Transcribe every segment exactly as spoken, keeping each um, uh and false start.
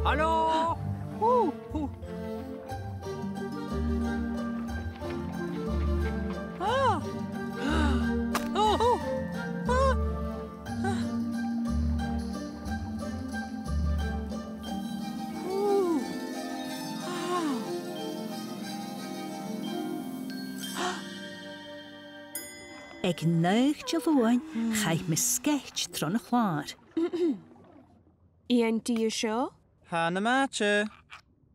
Halò? Ù, ù. Ah! Ù, ù. Ah! Ah! Ù. Ah! Aig naoi Diluain, chaidh mo sgeits tron a' chlàr. An tì seo? Tha na màthair.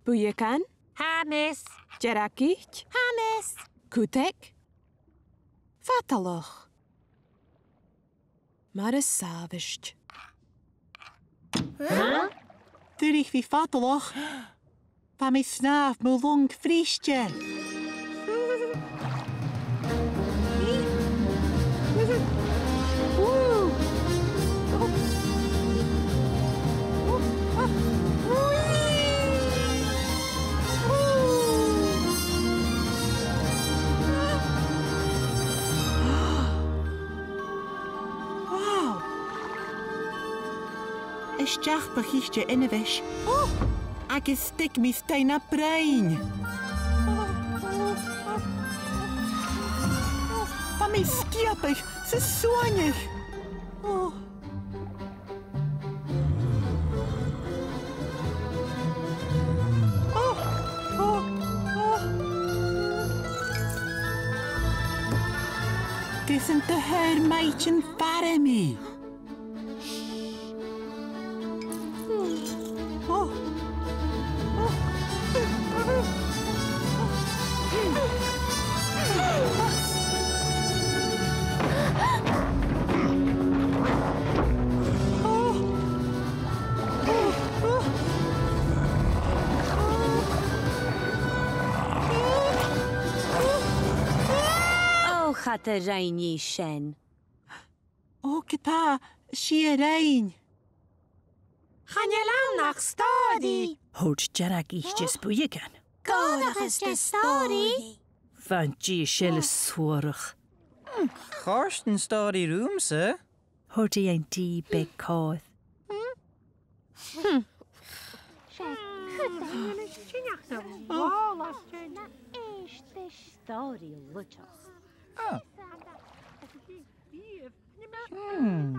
Buidheagan? Tha, miss. Dearg-iteig? Tha, miss. Cuthaig? Fadalach? Mar as àbhaist. Huh? Duilich bhith fadalach. Bha mi a' snàmh mu long bhriste. Wow! A-steach do chiste inbhich. Ò! Agus stig mi a-staigh na broinn. Bha mi a' sgiapadh 's a' suaineadh. Ò. Ò, ò, ò. Gus an do thuir maighdeann fada mi. Ò. Ò. Ò, cha do rinn i sin. Ò, ge-tà, 's i a rinn. Chan eil ann ach stòiridh. Thuirt dearg-iteig is buidheagan. Gòrachas de stòiridh. Bha an dithis eile suarach. Chòrd an stòiridh riumsa. Thuirt an dithis beag còir. Stòiridh lùiteach. Ah. Hmm.